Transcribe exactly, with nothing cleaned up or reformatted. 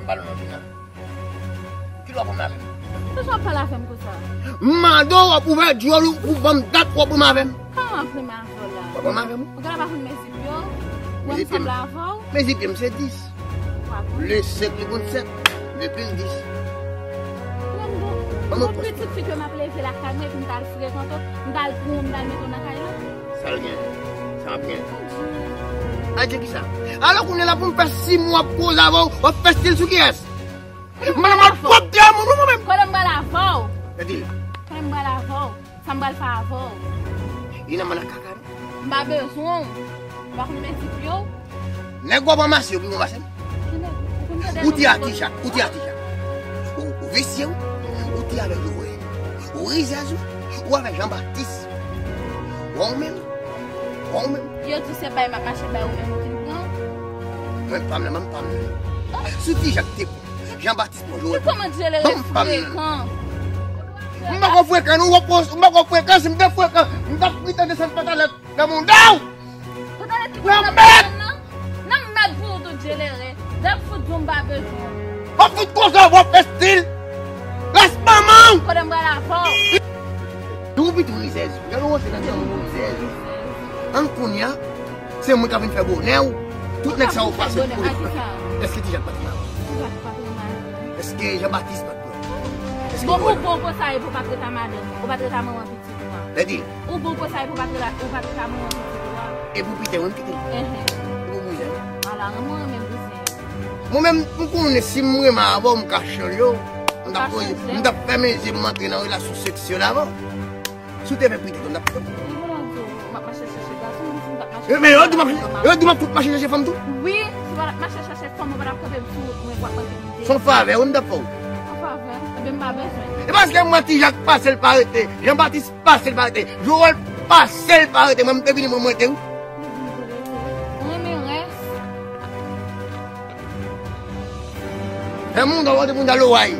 Pale non, Dina. Ki lè w ap ranmen avè m? Poukisa w ap pale avè m konsa? M mande w, w ap ouvè djòl ou pou ban m dat w ap ranmen avè m. Kòman m ap ranmen avè w la? W ap ranmen avè m, wi. Ou genlè pa konn mezi pye w? Mezi pye m. Wè m sanble avè w? Mezi pye m se dis. Le senk li konn sèt, le pil dis. Mwen, mwen, mwen pitit fi ke m ap leve lakay mwen, epi m t al frekante w, m t al pran w, m t al mete w nan kay la. Sa l gen? Sa m ap gen? Adye kisa? Alò kounye a la pou m fè sis mwa ap koze avè w, w ap fè stil sou kiyès? M pa nan malpwòpte a moun ou mwen menm. Kote m pral avè w? Gade. Kote m pral avè w? Sa m pral fè avè w? Li nan mannak kaka non. M pa bezwen w. Ou pa konn mezi pye w? Nèg w ap ranmase yo pi bon pase m. Ou te atija, ou te atija. Ou, ou visye, ou, ou te avèk Joel. Ou rizèz, ou, ou avèk Jean Baptiste. Wè w menm, wè w menm. Yo di se bay m ap mache bay ou menm ou vin pran. Mwen pa m nan, mwen pa m nan. Si w te Jacques te pran Jean Baptiste pran Joel. Kòman Djelere frekan? M pa ko frekan, nou wè pwos, m pa ko frekan, si m te frekan, m t ap pito desann pantalèt nan mouda w. Pantalèt ki pantalèt nan mèd pou ou tou Djelere. Dèk fout di w m pa bezwen w. W ap fout konsa, w ap fè stil. Ras manman w. Kote m pral avè w? Tou pito rizèz. Gade w rantre nan gang rizèz. An kounye a, se mwen k ap vin fè bonè w. Tout nèg sa yo pase pou bonè. Èske Ti Jak pati nan? Ti Jak pati nan. Èske Jean Baptiste pati nan? Èske bon, ou bon konsa epi w pa t ret a madanm ou, ou pa t ret a manman pitit ou a. Lè di. Ou bon konsa epi w pa t ret a, ou pa t ret a manman pitit ou a. E pou pite mwen kite. Enhen. Pou bouzen. Ala, renmen renmen bouzen. Mwen menm, m konnen si m renmen avè w, m ka chanje w. M t ap, m t ap fèmen je m antre nan relasyon seksyèl avè w. Si w te vle pite tou, n ap fè. Li vle di w, m ap mache chèche gason, m di m t ap mache chèche fanm. Men yo di m ap, yo di m ap fout mache chèche fanm tou. Wi, si w pa t ap mache chèche fanm, ou pa t ap kanpe m sou wout mwen pou w ap mande m pite. Se yon favè, wi, m t ap fè w. Yon favè? Ebyen, m pa bezwen. E paske m wè Ti Jak pase l pa rete, Jean Baptiste pase l pa rete, Joel pase l pa rete, mwen m te vini mwen mwen te wi. Ou renmen rès? Fè moun dòlò de moun dalo way.